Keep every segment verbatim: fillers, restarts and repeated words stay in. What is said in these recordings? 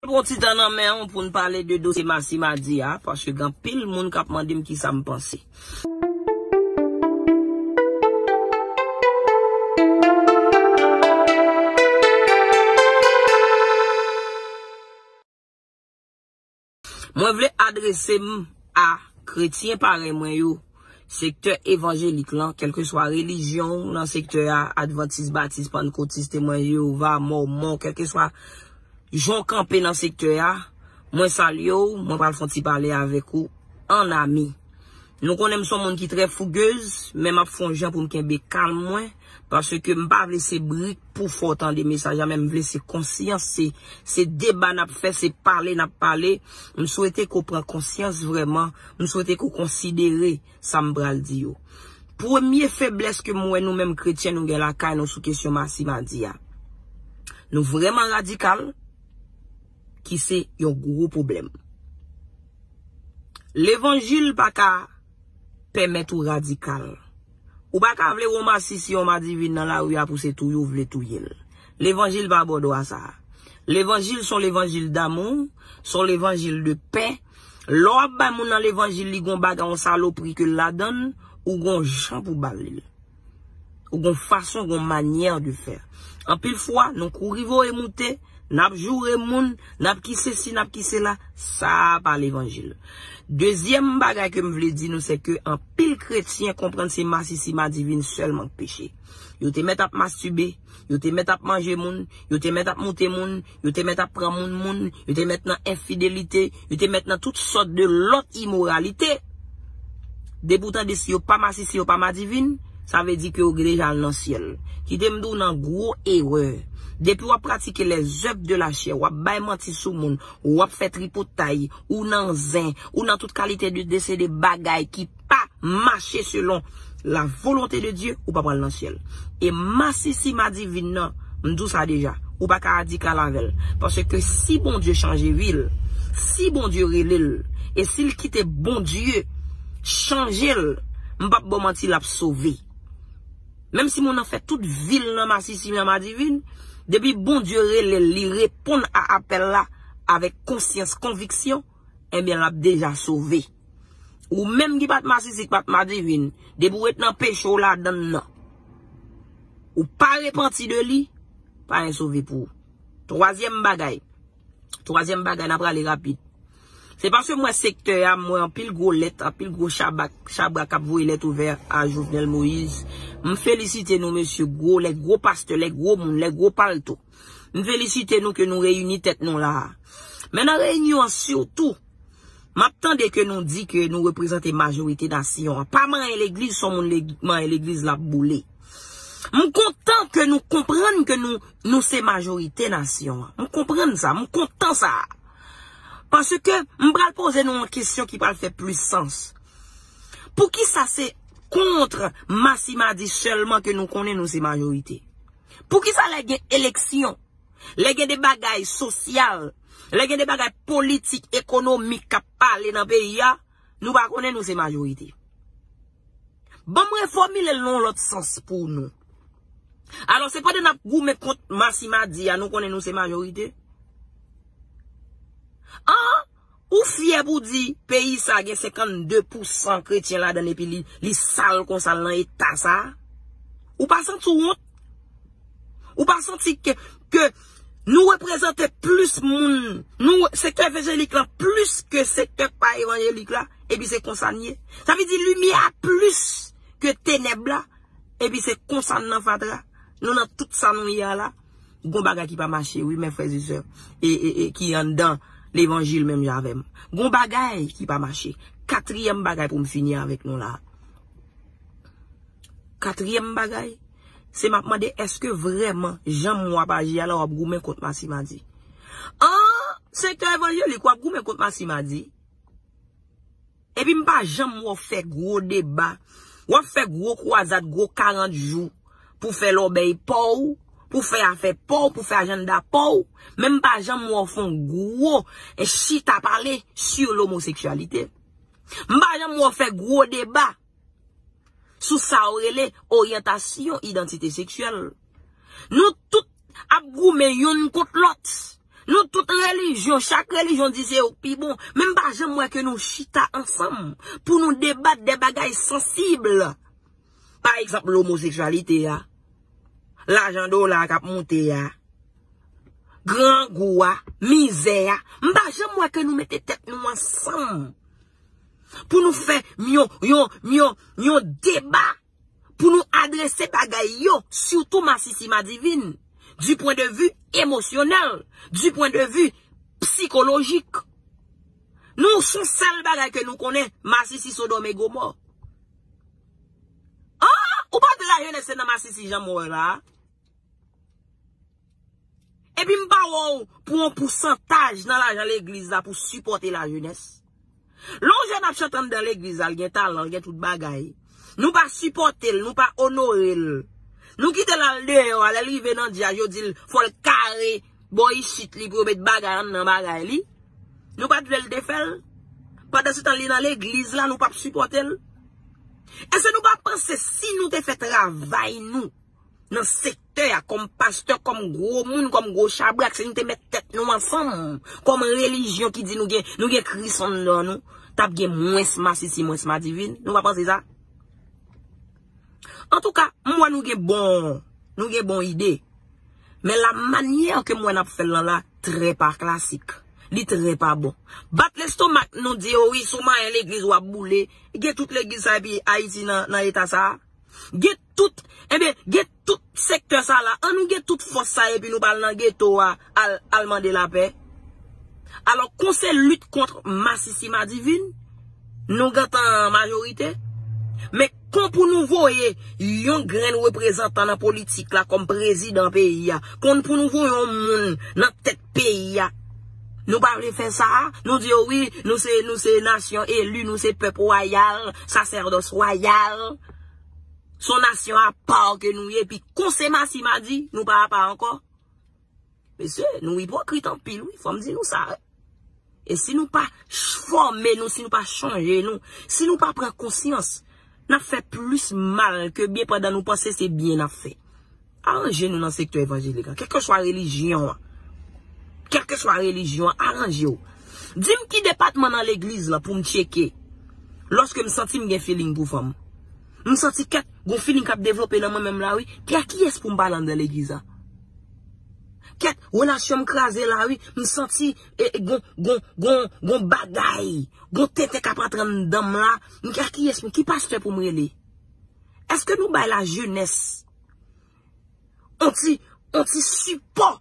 Pran ti tan nan men w pou n pale de dosye Massy Maddy a, paske gen anpil moun k ap mande m kisa m panse. Mwen vle adrese m a kretyen parèy mwen yo, sektè evanjelik lan, kèlkeswa relijyon w nan sektè a, advantis, batis, pannkotis, temwen Jewova, mòmon, kèlkeswa jan w kanpe nan sektè a, mwen salye w, mwen pral fè yon ti pale avèk ou an ami. Nou konnen m se yon moun ki trè fougez, men m ap fè yon jan pou m kenbe kalm mwen, paske m pa vle se brik pou fè w tande mesaj la, men m vle se konsyans, se, se deba n ap fè, se pale n ap pale. M swete ke w pran konsyans vrèman, m swete ke w konsidere sa m pral di yo. Premye feblès ke m wè nou menm kretyen nou gen lakay nou sou kesyon Massy Maddy a. Nou vrèman radikal, ki se yon gwo pwoblèm. Levanjil pa ka pèmèt ou radikal. Ou pa ka vle wè yon masisi, yon madivin nan lari a pou se touye w vle touye l. Levanjil pa ba w dwa sa. Levanjil se yon levanjil damou, se yon levanjil de pè. Lè w ap bay moun nan levanjil, li gon bagay, yon salopri ke l ladan l, ou gon jan pou ba l li. Ou gon fason, gon manyè de fè. Anpil fwa, nou kouri voye moute, n ap joure moun, n ap ki sesi, n ap ki sela, sa a pa levanjil. Dezyèm bagay ke m vle di nou, se ke anpil kretyen konprann se masisi madivin sèlman k peche. Yo te mèt ap mastibe, yo te mèt ap manje moun, yo te mèt ap moute moun, yo te mèt ap pran moun moun, yo te mèt nan enfidelite, yo te mèt nan tout sòt de lòt imoralite. Depi w tande si yo pa masisi, yo pa madivin, sa vle di ke yo deja al nan syèl. Kite m di w nan gwo erè. Depi w ap pratike les œuvres de la chair, w ap bay manti sou moun, w ap fè tripotay, ou nan zen, ou nan tout kalite de, de, se de bagay ki pa mache selon la volonte de Dye, ou pa pral nan syèl. E masisi madivin nan, m di w sa deja, ou pa ka radikal avè l. Paske si Bondye chanje vi l, si Bondye rele l, e si l kite Bondye chanje l, m p ap ba w manti, l ap sove. Menm si moun nan fè tout vi l nan masisi, nan madivin, depi Bondye rele l, li reponn a apèl la avèk konsyans, konviksyon, ebyen, l ap deja sove. Ou menm ki pa t masisi, ki pa t madivin, depi w ret nan peche w ladan l nan, ou pa repanti de li, pa gen sove pou ou. Twazyèm bagay, twazyèm bagay, n ap prale rapid. Se paske m wè sektè a, m wè anpil gwo lèt, anpil gwo chabak, chabrak k ap voye lèt ouvè a Jovenel Moïse. M felisite nou, mesye, gwo, lè gwo pastè, lè gwo moun, lè gwo palto. M felisite nou ke nou reyini tèt nou la a. Men nan reyinyon an sitou, m ap tande ke nou di ke nou reprezante majorite nasyon an. Pa manyen legliz, se yon moun leg-, manyen legliz l ap boule. M kontan ke nou konprann ke nou, nou se majorite nasyon an. M konprann sa, m kontan sa. Paske m pral poze nou yon kesyon ki pral fè plis sans. Poukisa se kont Massy Maddy sèlman ke nou konnen nou se majorite? Poukisa lè gen eleksyon, lè gen de bagay sosyal, lè gen de bagay politik, ekonomik k ap pale nan peyi a, nou pa konnen nou se majorite? Ban m refòmile l nan yon lòt sans pou nou. Alò, se pandan n ap goumen kont Massy Maddy a, nou konnen nou se majorite? An, ou fyè pou di peyi sa gen senkannde pousan kretyen ladan l epi li, li sal konsa, l nan eta sa? Ou pa santi w wont? Ou pa santi ke, ke nou reprezante plis moun, nou, sektè evanjelik lan plis ke sektè k pa evanjelik la, epi se konsa n ye? Sa vle di limyè a plis ke tenèb la, epi se konsa n nan fatra. Nou nan tout sa nou ye a la. Gon bagay ki pa mache, wi, mes frères et sœurs, e, e, e, ki anndan levanjil menm jan avè m. Gon bagay ki pa mache. Katriyèm bagay pou m fini avèk nou la. Katriyèm bagay, se m ap mande, èske vrèman, jan m wè w ap aji a la, w ap goumen kont Massy Maddy? An, sektè evanjelik, w ap goumen kont Massy Maddy? Epi m pa janm wè w fè gwo deba. W ap fè gwo kwazad, gwo karant jou pou fè lòbèy pa w, pou fè afè pa w, pou fè ajanda pa w. Men m pa janm wè w fè yon gwo, eh, chita pale sur l'homosexualité. M pa janm wè w fè gwo deba sou sa w rele oryantasyon idantite seksyèl. Nou tout ap goumen youn kont lòt. Nou tout relijyon, chak relijyon di se yo k pi bon. Men m pa janm wè ke nou chita ansanm pou nou debat de bagay sansib. Pa egzanp, lomoseksyalite a, lajan dola k ap moute a, grangou a, mizè a. M pa janm wè ke nou mete tèt nou ansanm pou nou fè yon, yon, yon, yon deba, pou nou adrese bagay yo, sitou masisi madivin, du point de vue émotionnel, du point de vue psychologique. Nou, se yon sèl bagay ke nou konnen, masisi Sodòm e Gomò. Ah, ou pa di lajenès se nan masisi jan m wè la? Epi m pa wè w pou yon pousantaj nan lajan legliz la pou sipòte lajenès. Lè yon jèn ap chante anndan legliz la, l gen talan, l gen tout bagay. Nou pa sipòte l, nou pa onore l. Nou kite l al deyò a, lè l rive nan djaz, yo di l fò l kare bò isit li pou yo met bagay anndan bagay li. Nou pa t vle l te fè l. Pandansetan li nan legliz la, nou p ap sipòte l. Èske nou pa panse si nou te fè travay nou nan sektè a, kòm pastè, kòm gwo moun, kòm gwo chabrak, si nou te met tèt nou ansanm, kòm relijyon ki di nou gen, nou gen Kris anndan nou, t ap gen mwens masisi, mwens madivin? Nou pa panse sa? Antouka, m wè nou gen bon, nou gen bon ide. Men la manyè ke m wè n ap fè l lan la, trè pa klasik. Li trè pa bon. Bat lestomak nou di, o wi, sou manyen legliz w ap boule. Gen tout legliz sa epi Ayiti nan, nan eta sa a. Gen tout, ebyen, gen tout sektè sa la. An nou gen tout fòs sa epi nou pral nan geto a, al, al mande lapè. Alò, kon se lit kont masisi madivin, nou gentan majorite. Men kon pou nou voye yon grenn reprezantan nan politik la kòm prezidan peyi a, kon pou nou voye yon moun nan tèt peyi a. Nou pa vle fè sa a, nou di yo wi, nou se, nou se nasyon eli, nou se pèp wayal, sasèdòs wayal. Se yon nasyon apa ke nou ye, epi kon se masi madi, nou pa apa ankò. Mesye, nou ipokrit anpil, wi, fò m di nou sa, wi. E si nou pa ch-, fòme nou, si nou pa chanje nou, si nou pa pran konsyans, n ap fè plis mal ke byen pandan nou panse se byen n ap fè. Aranje nou nan sektè evanjelik la, kèlkeswa relijyon an. Kèlkeswa relijyon an, aranje w. Di m ki depatman nan legliz lan pou m tcheke. Lòske m santi m gen feeling pou fanm. M santi kèt, gon feeling k ap devlope nan mwen menm la, wi. Ki a kiyès pou m pale anndan legliz la? Kèt, relasyon m kraze la, wi. M santi, e, e, gon, gon, gon, gon bagay, gon tenten k ap antre anndan m la. M ki a kiyès pou, ki pastè pou m rele? Èske nou bay lajenès on ti, on ti sipò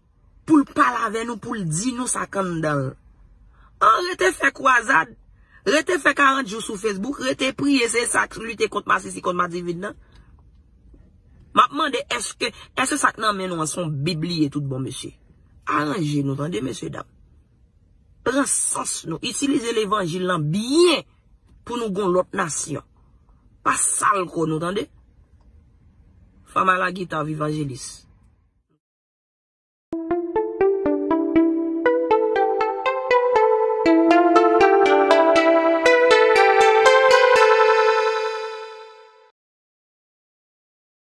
pou l pale avè nou, pou l di nou sa k anndan l? An, rete fè kwazad, rete fè karant jou sou Facebook, rete priye, se sa k lite kont masisi, kont madivin nan. M ap mande, èske, èske sa k nan men nou an se yon Bib li ye tout bon, mesye? Aranje nou, tande, mesye dam. Pran sans nou, itilize levanjil lan byen pou nou gon lòt nasyon. Pa sal kò nou, tande. Fanm a la gita, vivanjelis.